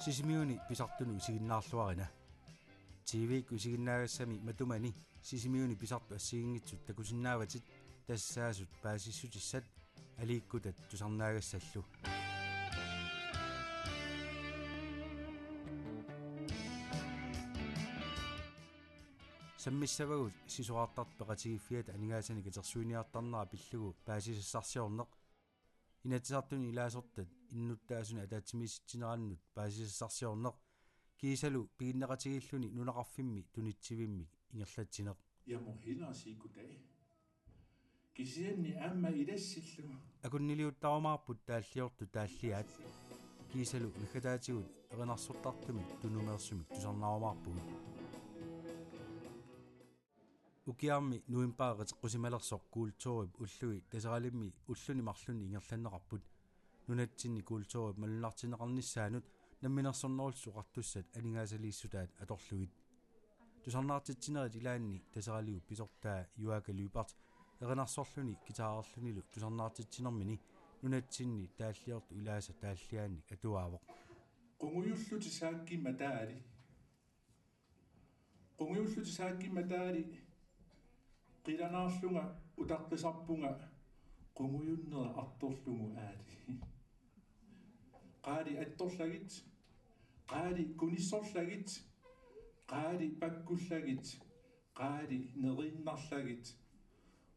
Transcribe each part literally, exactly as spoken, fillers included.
Sisimiuni pisartunut isiginnaarluarina. T V-kkut isiginnaagassami matumani Sisimiuni pisartut assigiinngitsut takusinnaavatit tassaasut paasissutissat aliikkutat tusarnaagassallu. Sammissavagut sisorartartut peqatigiiffiata aningaasanik katersuiniartarnera pillugu paasisassarsiorneq. Inatsisartuni ilaasortat innuttaasunik ataatsimiisitsinerannut paasisassarsiorneq kiisalu piginneqatigiilluni nunaqarfimmi tunitsivimmik ingerlatsineq. Jeg må hellere sige goddag. Kisianni aamma ilassillugu. Akunniliuttarumaarput taalliortut taalliaat. Kiisalu naggataatigut erinarsortartumik tunumeersumik tusarnarumaarpugut. Ukiarmi novembarip qeteqqusimalersoq kulturip ullui Taseralimmi ulluni marlunni ingerlanneqarput. Nunatsinni kulturip malunnartinneqarnissaanut Namminersornerullutik Oqartussat aningaasaliissutaat atorlugit. Tusarnaartitsinerit ilaanni Taseraliup pisortaa Juaaka Lyberth erinarsorluni guitarerlunilu tusarnaartitsinermini nunatsinni taalliortut ilaasa taalliaannik atuaavoq. Qungujullutit saakkimma taali. Qungujullutit saakkimma taali. Qilanaarlunga utaqqisarpunga qungujunnera artorlugu aali. Qaali attorlagit, qaali kunissorlagit, qaali pakkullagit, qaali neriinnarlagit,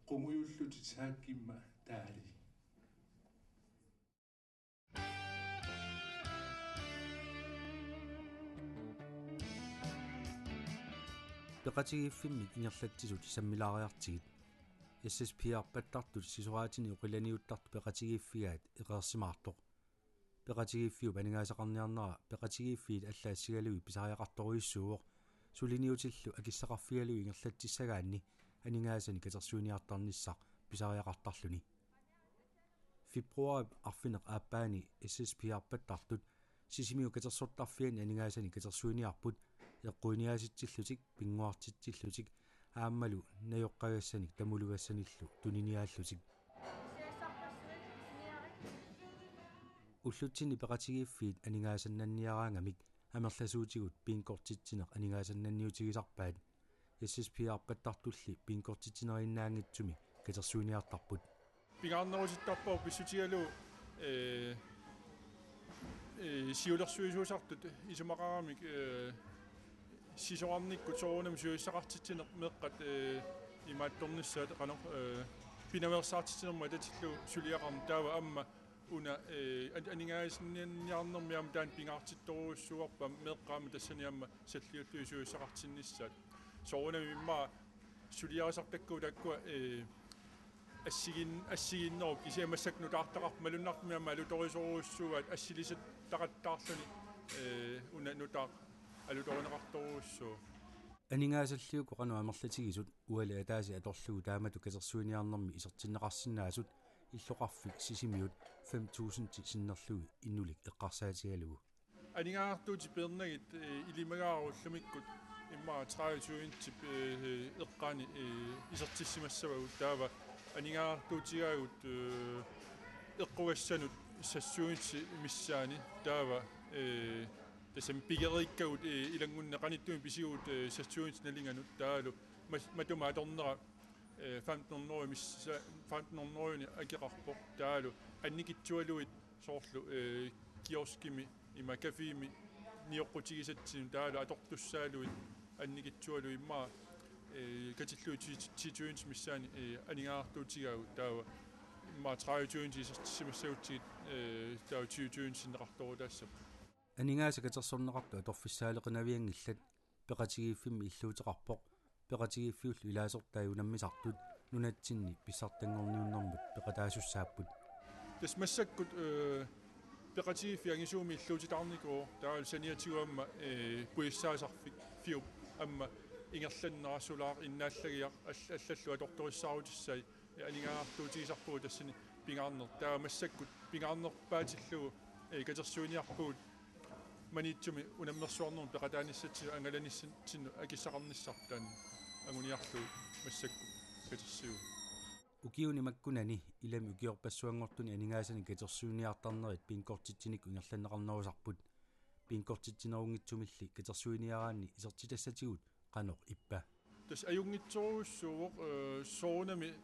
qungujullutit saakkimma taali. Peqatigiiffimmik ingerlatsisut sammilaariartigit. S S P R-pattartut sisoraatinik oqilaniuttartut peqatigiiffigaat eqeersimaartoq. Peqatigiiffiup aningaasaqarniarnera peqatigiiffiit allat assigalugit pisariaqartorujussuuvoq, suliniutillu akissaqarfigalugit ingerlatsissagaanni aningaasanik katersuiniartarnissaq pisariaqartarluni. Februaarip arfineq-aappaani S S P R-pattartut Sisimiut katersortarfianni aningaasanik katersuiniarput eqquiniaasitsillutik, pinnguartitsillutik aammalu najoqqagassanik tamulugassanillu tuniniaallutik. Ullutsinni peqatigiiffiit aningaasannanniaraangamik amerlasuutigut bingortitsineq aningaasannanniutigisarpaat. S S P R-pattartulli bingortitsineriinnaanngitsumik katersuiniartarput. Pingaarnerutittarpoq pissutigalugu, ee, ee, siulersuisuusartut isumaqaramik, ee, sisorarnikkut soorunami suliassaqartitsineq meeqqat, ee, imaattornissaat qanoq, ee, pinaveersaartitsinermut atatillugu suliaqarneq taava aamma una, ee, an-, aningaasannanniarnermi aamma taanna pingaartittorujussuuarput aamma meeqqat aamma tassani aamma salliullugit suliassaqartinnissaat. Soorunami immaqa suliarisartakkagut taakkua, ee, assigin-, assigiinnerup kisianni massakkut nutaartaqarput malunnartumik aamma alutorisorujussuugaat assilisattaqattaarluni, ee, una nutaaq alutorineqartorujussuuvoq. Aningaasalli uku qanoq amerlatigisut uali ataaseq atorlugu taamatut katersuiniarnermi isertinneqarsinnaasut illoqarfik Sisimiut fem tusindit sinnerlugit inulik eqqarsaatigalugu. Aningaasartuutit peernagit, ee, ilimagaara ullumikkut immaqa tredive tusindip, ee, eqqaani, ee, isertissimassavagut taava aningaasartuutigaagut, ee, eqqugassanut seks tusindit missaani taava, ee, tassami pigeriikkagut, ee, ilanngunneq qanittumi pisigugut, ee, seks tusindit nalinganut taavalu mas-, matuma atornera, ee, femten hundrede missa-, femten hundrede akeqarpoq taavalu annikitsualuit soorlu, ee, kioskimi ima cafémi nioqqutigisatsinnut taavalu atortussaaluit annikitsualuit immaqa, ee, katillugit ti-, ti tusindit missaani, ee, aningaasartuutigaagut taava immaqa tredive tusindit isertissimassagutsigit, ee, taava tyve tusindit sinneqartoorutaassapput. Aningaasat katersorneqartut atorfissaaleqinavianngillat, peqatigiiffimmi illuuteqarpoq, peqatigiiffiullu ilaasortai unammisartut nunatsinni pissartanngorniunnermut peqataasussaapput. Tassa massakkut, ee, peqatigiiffik angisuumik illuutitaarnikuuvoq, taavalu saniatigut aamma, ee, pujassaasarfik fiup aamma ingerlannera sulaaq innaallagiaq all-, allallu atortorissaarutissaat. Aningaasartuutigisarpugut tassani pingaarneq. Taava massakkut pingaarnerpaatillugu, ee, katersuiniarpugut Maniitsumi unammersuarnermut peqataanissatsinnut angalanissatsinnut akissaqarnissarput taanna anguniarlugu massakkut katersiuvoq. Ukiuni makkunani ilami ukiorpassuanngortuni aningaasanik katersuiniartarnerit bingortitsinikkut ingerlanneqarnerusarput. Bingortitsinerunngitsumilli katersuiniaraanni isertitassatigut qanoq ippa? Tassa ajunngitsorujussuuvoq, eh, soorunami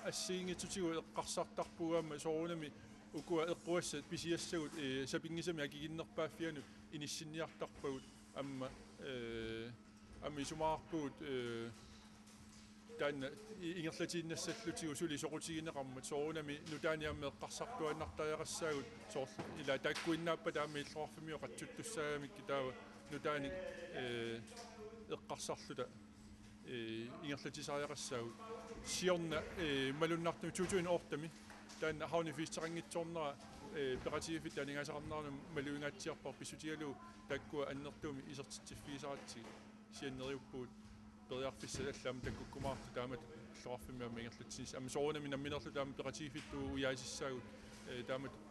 assigiinngitsutigut eqqarsartarpugut aamma soorunami ukua eqquassat pisiassagut, eh, sapinngisamik akikinnerpaaffianut inissinniartarpagut aamma, eh, aamma isumaqarpugut, eh, taanna i-, ingerlatiinnassallutigu suli soqutigineqarmat soorunami nutaanik aamma eqqarsartuaannartariaqassaagut soorlu ila taakkuinnaappata aamma illoqarfimmiut qatsuttussaagamikkit taava nutaanik, eh, eqqarsarluta, eh, ingerlatisariaqassaagut. Siorna, eh, malunnartumik to tusind otte-mi taanna havnefesteqanngitsoornera, eh, peqatigiiffittut aningaasaqarnerannut malugingaatsiarpara pissutigalugu taakkua annertuumik isertitsiffigisaratsigit. Kisianni neriuppugut periarfissat allat aamma takkukkumaartut taamatut illoqarfimmi aamma ingerlatsinis-. Aamma soorunami nammineerluta aamma peqatigiiffittut ujaasissaagut, eh, taamatut,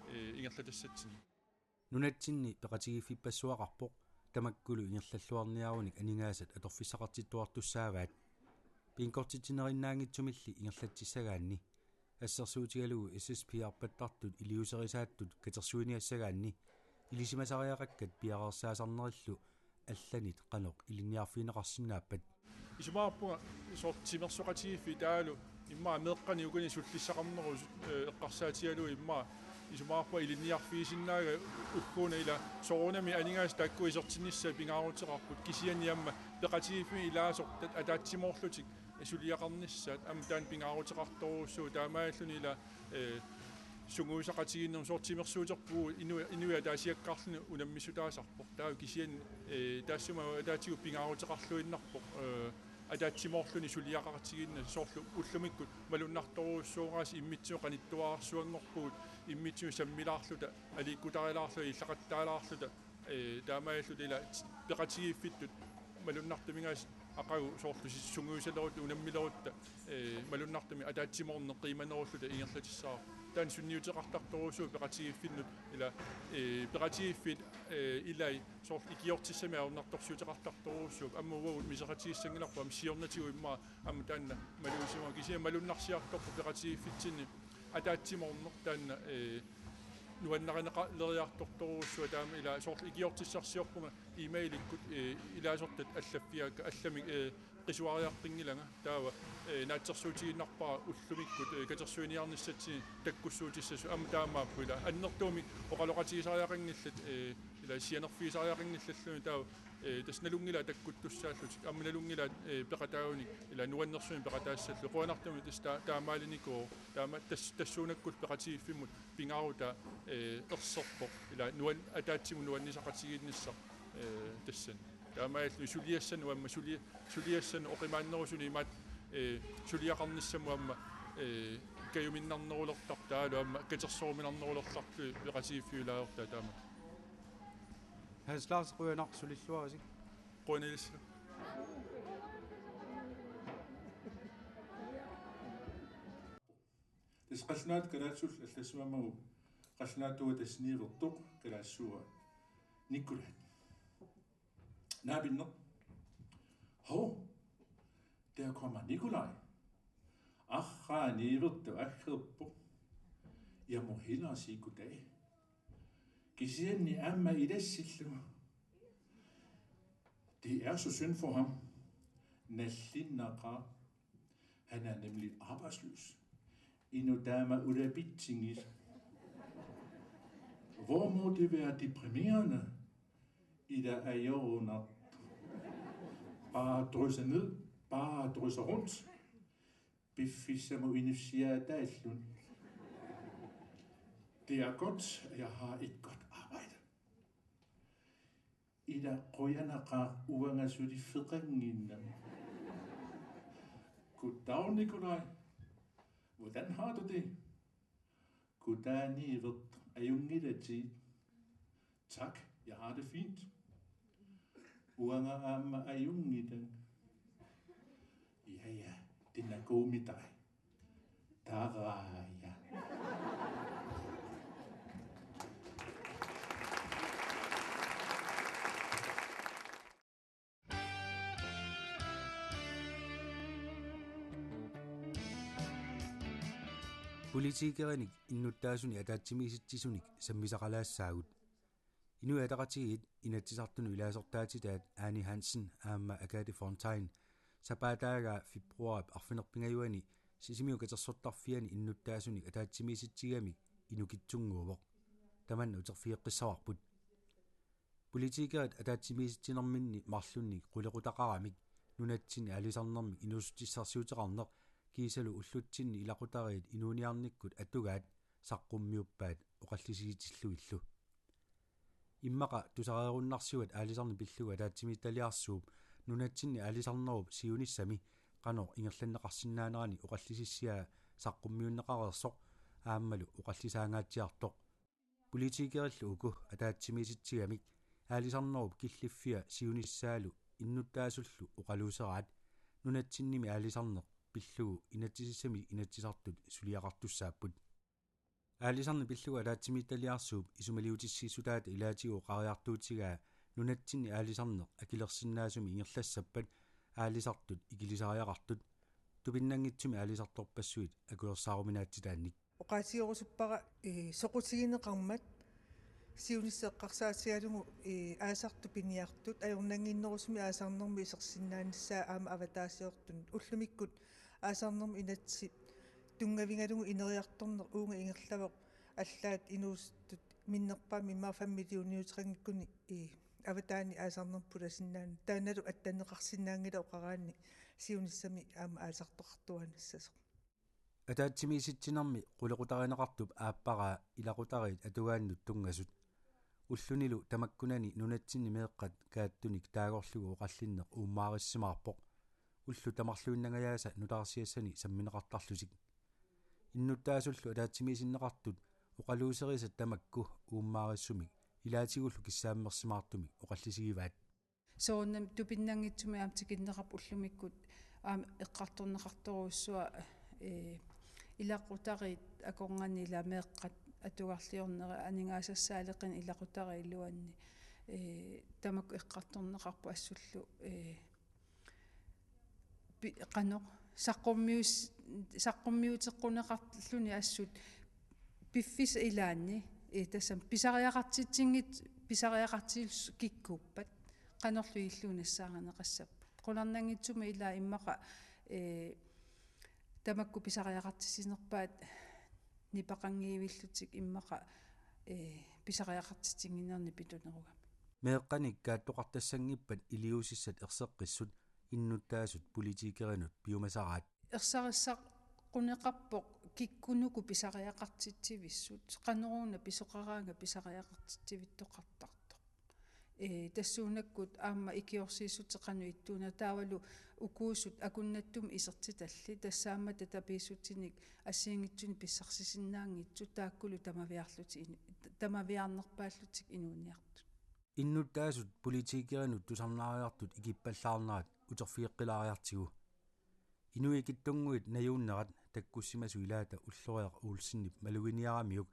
eh, ingerlatassatsinnik. Nunatsinni peqatigiiffippassuaqarpoq tamakkulu ingerlalluarniarunik aningaasat atorfissaqartittuartussaavaat. Bingortitsinerinnaanngitsumilli ingerlatsissagaanni assersuutigalugu S S P-arpattartut iliuuserisaattut katersuiniassagaanni ilisimasariaqakkat piareersaasarnerillu allanit qanoq ilinniarfigineqarsinnaappat? Isumaqarpunga soorlu timersoqatigiiffiit taavalu immaqa meeqqanik ukuni sullissaqarnerup, eh, eqqarsaatigalugu immaqa isumaqarpunga ilinniarfigisinnaagakku ugguuna ila soorunami aningaasat taakku isertinnissaat pingaaruteqarput kisianni aamma peqatigiiffimmik ilaasortat ataatsimoorlutik suliaqarnissaat aamma taanna pingaaruteqartorujussuuvoq taamaalilluni ila, eh, sungiusaqatigiinnermut soorlu timersuuterpugut inu-, inuit ataasiakkaarluni unammissutaasarpoq. Taava kisianni, eh, taassuma ataatsikkut pingaaruteqarluinnarpoq, eh, ataatsimoorluni suliaqaqatigiinneq soorlu ullumikkut malunnartorujussuugaasa immitsinnut qanittuararsuanngorpugut immitsinnut sammilaarluta aliikkutarilaarluta illaqattaalaarluta, eh, taamaalilluta ila peqatigiiffittut malunnartuminngaanniit aqagu soorlu sis-, sungiusalerutta unammilerutta, eh, malunnartumik ataatsimoorneq qiimanerulluta ingerlatissavarput. Taanna sunniuteqartartorujussuuvoq peqatigiiffinnut ila, eh, peqatigiiffiit, eh, ilai soorlu ikiortissamik ajornartorsiuteqartartorujussuupput aamma uagut miseratigissanngilaq aamma siornatigut immaqa aamma taanna malugisimavara kisianni malunnarsiartorpoq peqatigiiffitsinni ataatsimoorneq taanna, eh, nuannarineqaleriartortorujussuaq taama ila soorlu ikiortissarsiorpunga e-mailikkut, eh, ilaasortat allaffigaakka allamik, eh, qisuariaqqinngilarput taava, eh, naatsorsuutigiinnarpara ullumikkut, eh, katersuiniarnissatsinni takkussuutissasut aamma taamaappoq ila annertuumik oqaloqatigisariaqanngillat, eh, ila sianerfigisariaqanngillalluni taava, eh, tassa nalunngilaat takkuttussaallutik aamma nalunngilaat, eh, peqataagunik ila nuannersumik peqataassallugu qujanartumik tassa taa-, taamaalinikuuvoq taama tas-, tassuunakkullu peqatigiiffimmut pingaarutaa, eh, erserpoq ila nuan-, ataatsimut nuannisaqatigiinnissaq, eh, tassani. Taamaalilluni suliassanut aamma suli-, suliassanut oqimaannerusuni imaattoq, eh, suliaqarnissamut aamma, eh, kajuminnarnerulertartoq taavalu aamma katersoruminarnerulertartoq peqatigiiffiulaalertaa taama. Hans Lars, qujanaq sulilluaritsi. Qujanaq ilissi. Tassa qallunaatut kalaallisullu allassimammagu qallunaatuuvoq tassa Niivertoq, kalaallisuuvoq Nikolai. Naapinneq. Hov, der kommer Nikolai. Arraa, Niivertoq aggerpoq. Jeg må hellere sige goddag. Kisianni aamma ilassillugu. Det er så synd for ham. Nallinnaqaaq. Han er nemlig arbejdsløs. Inuk taama ulapitsinngilaq. Hvor må det være deprimerende. Ila ajorunartoq. Bare drysser ned, bare drysser rundt. Piffissamut inussiaataalluni. Det er godt, at jeg har et godt arbejde. Ila qujanaqaaq uanga suliffeqannginnama. Goddag, Nikolaj. Hvordan har du det? Goddag, Niivertoq, ajunngilatit? Tak, jeg har det fint. Uanga aamma ajunngilanga. Ja, ja, den er god med dig. Taraaja. Politikerinik innuttaasunik ataatsimiisitsisunik sammisaqalaassaagut. Inuit Ataqatigiit Inatsisartunut ilaasortaatitaat Ane Hansen aamma Agathe Fontain sapaatip akunnerani februaarip arfineq-pingajuanni Sisimiut Katersortarfiani innuttaasunik ataatsimiisitsigamik inukitsunnguuvoq. Tamanna uterfigeqqissavarput. Politikerit ataatsimiisitsinerminni marlunnik qulequtaqaramik nunatsinni aalisarnermik inuussutissarsiuteqarneq kiisalu ullutsinni ilaqutariit inuuniarnikkut atugaat saqqummiuppaat oqallisigitillugillu. Immaqa tusareerunnarsivat aalisarneq pillugu ataatsimiititaliarsuup nunatsinni aalisarnerup siunissami qanoq ingerlanneqarsinnaaneranik oqallisissiaa saqqummiunneqareersoq aammalu oqallisaangaatsiartoq. Politikerillu uku ataatsimiisitsigamik aalisarnerup killiffia siunissaalu innuttaasullu oqaluuseraat nunatsinnimi aalisarneq pillugu inatsisissami Inatsisartut suliaqartussaapput. Aalisarneq pillugu ataatsimiititaliarsuup isumaliutissiissutaata ilaatigut oqariartuutigaa nunatsinni aalisarneq akilersinnaasumik ingerlassappat aalisartut ikilisariaqartut tupinnanngitsumik aalisartorpassuit akuersaaruminaatsitaannik. Oqaatigerusuppara, ee, soqutigineqarmat siunissaq eqqarsaatigalugu, ee, aasaq tupiniartut ajornannginnerusumik aalisarnermut isersinnaanissaa aamma avataasiortunut. Ullumikkut aalisarnermut inatsit tunngavigalugu ineriartorneq uunga ingerlavoq, allaat inuusuttut minnerpaamik immaqa fem millioniuteqanngikkunik, ee, avataani aalisarnermut pulasinnaanani. Taannalu attanneqarsinnaanngilaq oqaraanni siunissami aamma aalisartoqartuaannassasoq. Ataatsimiisitsinermi qulequtarineqartup aapparaa ilaqutariit atugaannut tunngasut. Ullunilu tamakkunani nunatsinni meeqqat kaattunik taagorlugu oqallinneq uummaarissimaarpoq. Ullut tamarluinnangajaasa nutaarsiassani sammineqartarlutik. Innuttaasullu ataatsimiisinneqartut oqaluuserisat tamakku uummaarissumik ilaatigullu kissaammersimaartumik oqallisigivaat. Soorunami tupinnanngitsumik aamma tikinneqarpoq ullumikkut aamma eqqartorneqartorujussuaq, ee, ilaqutariit akornanni ilaa meeqqat atugarliornerat aningaasassaaleqineq ilaqutariit iluanni, ee, tamakku eqqartorneqarpoq assullu, ee, pi-, qanoq saqqummius-, saqqummiuteqquneqarluni assut piffissap ilaanni, ee, tassami pisariaqartitsinngit-, pisariaqartitsillutik kikkuuppat qanorlu illugu nassaarineqassappat. Qularnanngitsumik ilaa immaqa, ee, tamakku pisariaqartitsinerpaat nipaqanngivillutik immaqa, ee, pisariaqartitsinnginnernik pitunerugami. Meeqqanik kaattoqartassanngippat iliuusissat erseqqissut innuttaasut politikerinut piumasaraat. Ersarissaqquneqarpoq kikkunuku pisariaqartitsivissut, qanoruna pisoqaraangat pisariaqartitsivittoqartartoq. Ee, tassuunakkut aamma ikiorsiissuteqarneq ittuuna taavalu ukuusut akunnattumik isertitallit, tassaammata tapiissutinik assigiinngitsunik pissarsisinnaanngitsut taakkulu tamaviarlutik inu-, tamaviarnerpaallutik inuuniartut. Innuttaasut politikerinut tusarnaariartut ikippallaarnerat uterfigeqqilaariartigu. Inuit ikittunnguit najuunnerat takkussimasut ilaata Ulloriaq Olsenip maluginiaramiuk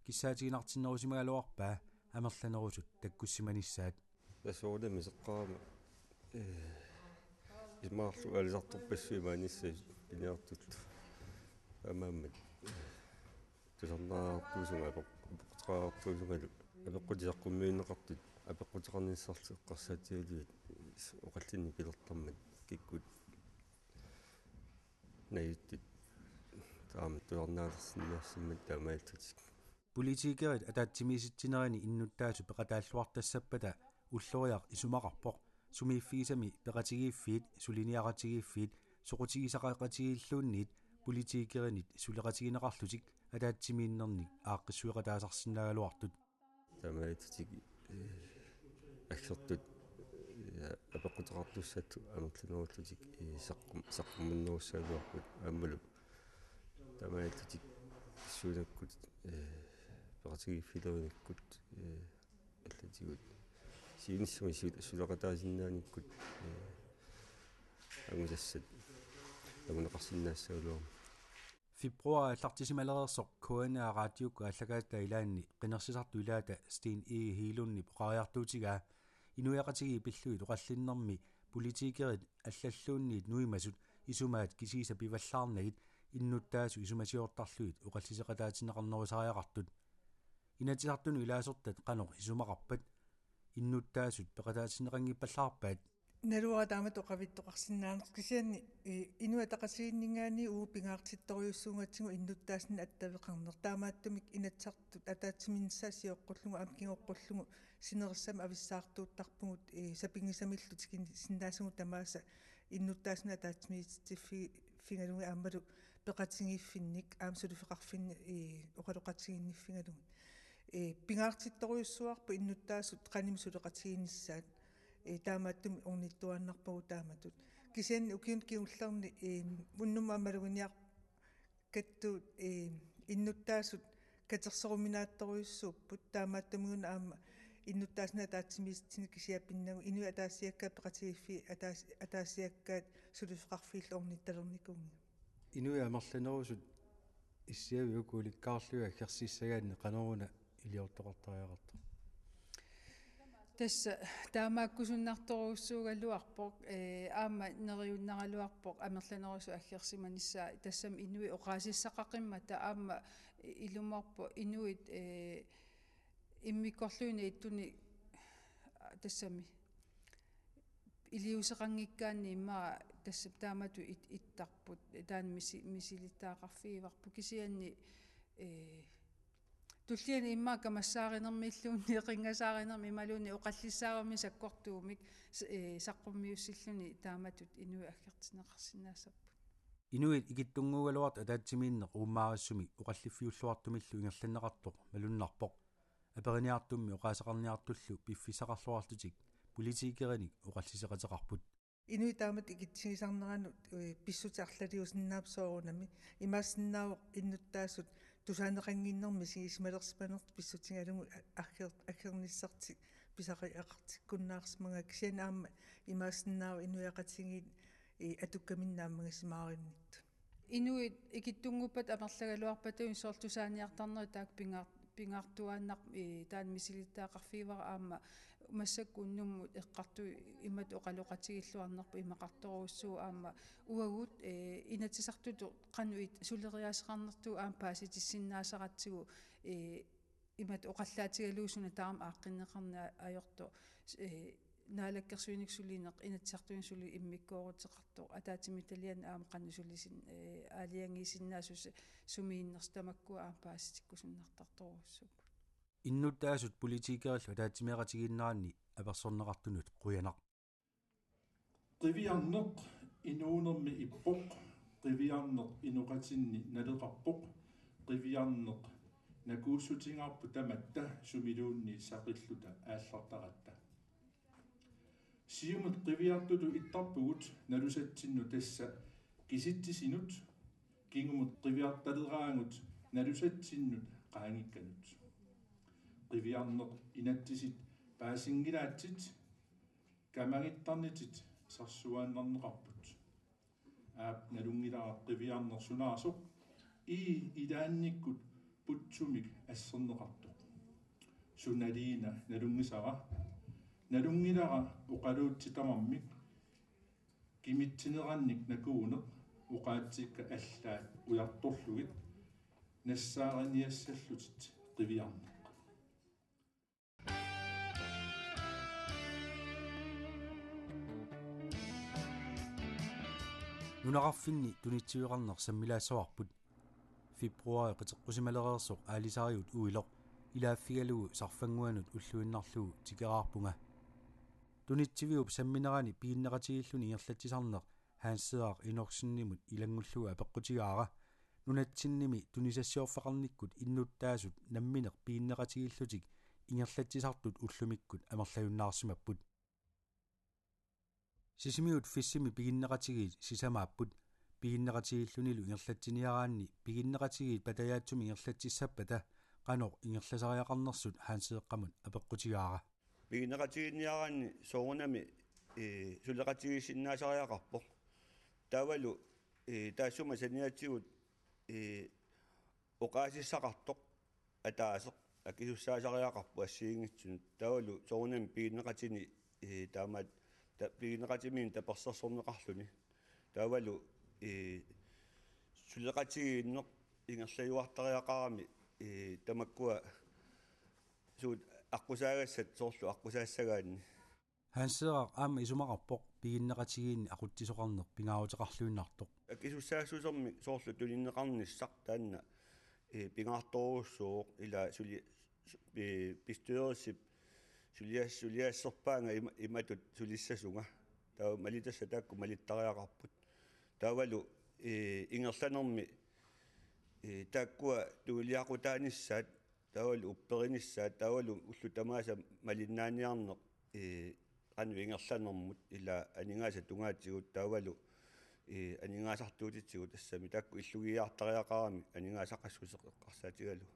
kissaatiginartinnerusimagaluarpaa amerlanerusut takkussimanissaat. Tassuuna miseqqaama, ee, imaarlu aalisartorpassuit maanissat piniartullu. Taamaammat, ee, tusarnaartuusunga apeq-, apeqquteqartuusungalu. Apeqqutit saqqummiunneqartut apeqquteqarnissarlu eqqarsaatigalugit oqallinneq pilertarmat kikkut najuuttut taama tusarnaalersinnaassammat taamaalillutik. Politikerit ataatsimiisitsinerini innuttaasut peqataalluartassappata Ulloriaq isumaqarpoq sumiiffigisami peqatigiiffiit, suliniaqatigiiffiit, soqutigisaqaqatigiilluunniit politikerinit suleqatigineqarlutik ataatsimiinnernik aaqqissueqataasarsinnaagaluartut. Taamaalillutik, ee, aggertut, ee, apeqquteqartussaattut amerlanerullutik, ee, saqqum-, saqqummiunnerussagaluarput aammalu. Taamaalillutik tassuunakkut, ee, peqatigiiffileriikkut, ee, allatigut siunissami su-, suleqataasinnaanikkut, ee, angusassat anguneqarsinnaassagaluarmat. Februaarip aallartisimalereersoq K N R-p raatiukkut aallakaatitaata ilaanni qinersisartut ilaata Steen Egede Helundip oqariartuutigaa inuiaqatigiit pillugit oqallinnermi politikerit allalluunniit nuimasut isumaat kisiisa pivallaarnagit innuttaasut isumasiortarlugit oqalliseqataatinneqarnerusariaqartut. Inatsisartunut ilaasortat qanoq isumaqarpat innuttaasut peqataatinneqanngippallaarpaat? Naluara taamatut oqavittoqarsinnaaneq, kisianni, eh, Inuit Ataqatigiinninngaanniit uagut pingaartittorujussuugatsigu innuttaasunut attaveqarneq. Taamaattumik Inatsisartut ataatsimiinnissaat sioqqullugu aamma kingoqqullugu sinerissami avissaartuuttarpugut, eh, sapinngisamillu tikisinnaasugut tamaasa innuttaasunut ataatsimiititsiffi-, -ffigalugit aammalu peqatigiiffinnik aamma suliffeqarfinnik, eh, oqaloqatigiinniffigalugit. Eh, pingaartittorujussuarput innuttaasut qanimut suleqatigiinnissaat, eh, taamaattumik ornittuaannarpagut taamatut. Kisianni ukiuni kingullerni, eh, unnummut aamma maluginiarpakkattut, eh, innuttaasut katersoruminaattorujussuupput, taamaattumik una aamma innuttaasunut ataatsimiititsineq kisiat pinnagu inuit ataasiakkaat peqatigiiffiit ataas-, ataasiakkaat suliffeqarfiillu ornittalernikuugiga. Inuit amerlanerusut issiavik uku ulikkaarlugit aggersissagaanni qanoruna iliortoqartariaqartoq? Tassa taamaakkusunnartorujussuugaluarpoq, eh, aamma neriunnaraluarpoq amerlanerusut aggersimanissaat, tassami inuit oqaasissaqaqimmata aamma ilumoorpoq inuit, eh, immikkoorlugit ittuni tassami iliuuseqanngikkaanni immaqa tassa taamatut it-, ittarput, taanna misi-, misilittagaqarfigivarput kisianni, eh, tulliani immaqa kamassaarinermilluunniit, qinngasaarinermi imaluunniit oqallissaarummi sakkortuumik s-, eh, saqqummiussilluni taamatut inuit aggertinneqarsinnaassapput. Inuit ikittunnguugaluartut ataatsimiinneq uummaarissumik oqalliffiulluartumillu ingerlanneqartoq malunnarpoq. Aperiniartummi oqaaseqarniartullu piffissaqarluarlutik politikerinik oqalliseqateqarput. Inuit taamatut ikitsigisarneranut, eh, pissutsit arlaliusinnaapput soorunami. Imaassinnaavoq innuttaasut tusaaneqannginnermik misigisimalersimanertik pissutigalugu a-, agger-, aggernissartik pisariaqartikkunnaarsimagaat, kisianni aamma imaassinnaavoq inuiaqatigiit, eh, atukkaminnut aamma angisimaarinngittut. Inuit ikittunnguuppat amerlagaluarpata soorlu tusaaniartarnerit taakku pingaar-, pingaartuaannarput, eh, taanna misilittagaqarfigivara aamma massakkut unnummut eqqartut imatut oqaloqatigiilluarnerput imaqartorujussuuvoq aamma uagut, eh, Inatsisartutut qanoq it-, suleriaaseqarnertut aamma paasitissinnaasaratsigu, eh, imatut oqallaatigalugu suna tamarmi aaqqinneqarneq a-, ajortoq, eh, naalakkersuinikkut sulineq, Inatsisartuni suli immikkoorutseqartoq, ataatsimiititaliani aamma qanoq sulisin-, eh, aalajangiisinnaasut sumiinnersut tamakkua aamma paasitikkusunnartartorujussuupput. Innuttaasut politikerillu ataatsimeeqatigiinneranni apersorneqartunut qujanaq. Qiviarneq inuunermi ippoq, qiviarneq inoqatinni naleqarpoq, qiviarneq nakuussutigaarput tamatta sumiluunniit saqilluta aallartaratta. Siumut qiviartutut ittarpugut nalusatsinnut tassa kisitsisinut, kingumut qiviartaleraagut nalusatsinnut qaangiikkanut. Qiviarneq inatsisit paasinngilaatsit, kamagittarnitit sarsuaannarneqarput. Aap, nalunngilara qiviarneq sunaasoq ii ilaannikkut putsumik asserneqartoq. Sunaluunniit nalunngisara, nalunngilara oqaluutsit tamarmik kimitsinerannik nakuuneq, oqaatsikka allaat ujartorlugit nassaariniassallutit qiviarneq. Nunaqarfinni tunitsiveqarneq sammilaassavarput. Februaari qiteqqusimalereersoq aalisariut uiloq ilaaffigalugu sarfannguanut ulluinnarlugu tikeraarpunga. Tunitsiviup samminerani piginneqatigiilluni ingerlatsisarneq Hans Henrik Enoksenimut ilanngullugu apeqqutigaara. Nunatsinnimi tunisassiorfeqarnikkut innuttaasut nammineq piginneqatigiillutik ingerlatsisartut ullumikkut amerlajunnaarsimapput. Sisimiut Fissimi piginneqatigiit sisamaapput. Piginneqatigiillunilu ingerlatsiniaraanni piginneqatigiit patajaatsumik ingerlatsissappata qanoq ingerlasariaqarnersut Hans Henrikimut apeqqutigaara. Piginneqatigiinniaraanni soorunami, ee, suleqatigiissinnaasariaqarpoq. Taavalu, ee, taassuma saniatigut, ee, oqaasissaqartoq ataaseq akisussaasariaqarpoq assigiinngitsunut. Taavalu soorunami piginneqatini, ee, taamaat ta-, piginneqatimiinneq tapersersorneqarluni. Taavalu, ee, suleqatigiinneq ingerlajuartariaqarami, ee, tamakkua suut Aqqusaagassat soorlu aqqusaassagaanni. Hanseeraq aamma isumaqarpoq piginneqatigiinni aqutsisoqarneq pingaaruteqarluinnartoq. Akisussaassusermik soorlu tunineqarnissaq taanna, ee, pingaartorujussuuvoq, ila suli-, su-, ee, bestyrelsip sulias-, suliasserpaanga ima-, imatut sulissasunga. Taava malitassat taakku malittariaqarput. Taavalu, ee, ingerlanermi, ee, taakkua tuiliaqutaanissaat, taavalu upperinissaat, taavalu ullut tamaasa malinnaaniarneq, ee, qanoq ingerlanermut, ila aningaasat tungaatigut, taavalu, ee, aningaasartuutitsigut tassami taakku illugiiaartariaqarami aningaasaqassuseq eqqarsaatigalugu.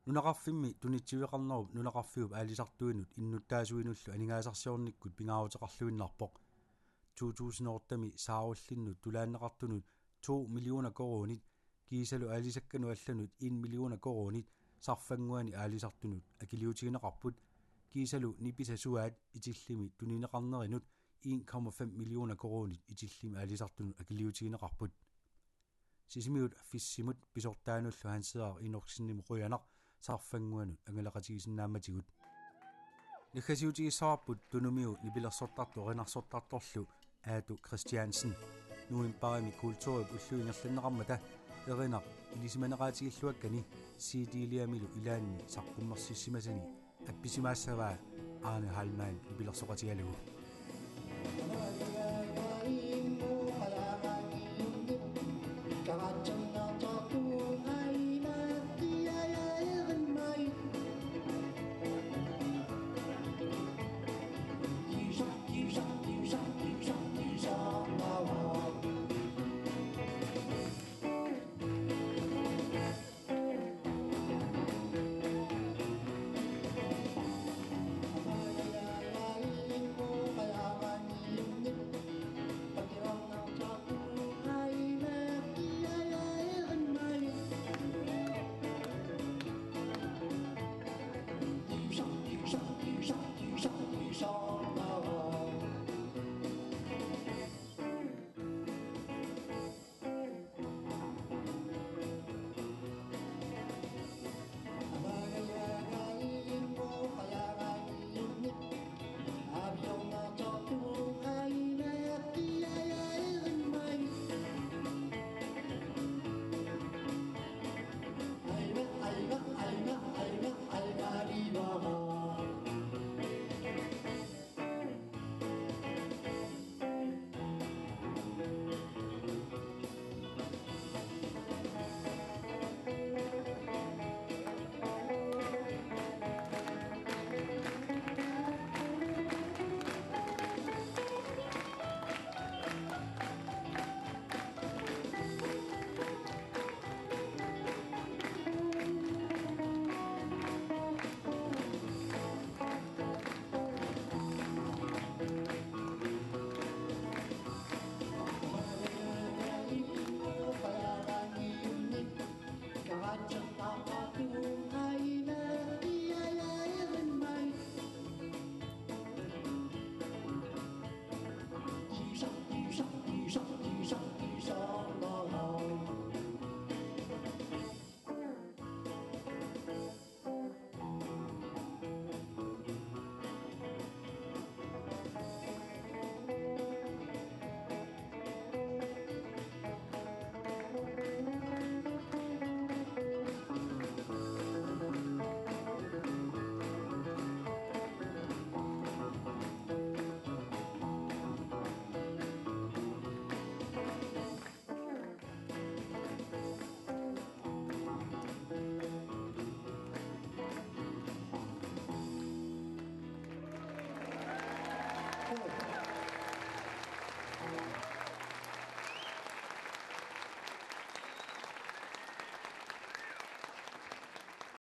Nunaqarfimmi tunitsiveqarnerup nunaqarfiup aalisartuinut innuttaasuinullu aningaasarsiornikkut pingaaruteqarluinnarpoq. To tusind otte-mi saarullinnut tulaanneqartunut to millioner koruunit kiisalu aalisakkanut allanut en million koruunit sarfannguani aalisartunut akiliutigineqarput. Kiisalu nipisat suaat itillimi tunineqarnerinut en komma fem millioner koruunit itillimi aalisartunut akiliutigineqarput. Sisimiut Fissimut pisortaanullu Hanseeraq Enoksenimut qujanaq sarfannguanut angalaqatigisinnaammatigut. Naggasiutigissavarput Tunumiu nipilersortartoq erinarsortartorlu Aatu Christiansen. Novembarimi kulturip ullup ingerlanneqarmata erinaq ilisimaneqaatigilluakkani C D-liamilu ilaanni saqqummersissimasani appisimaassavaa Arne Heilmann nipilersoqatigalugu.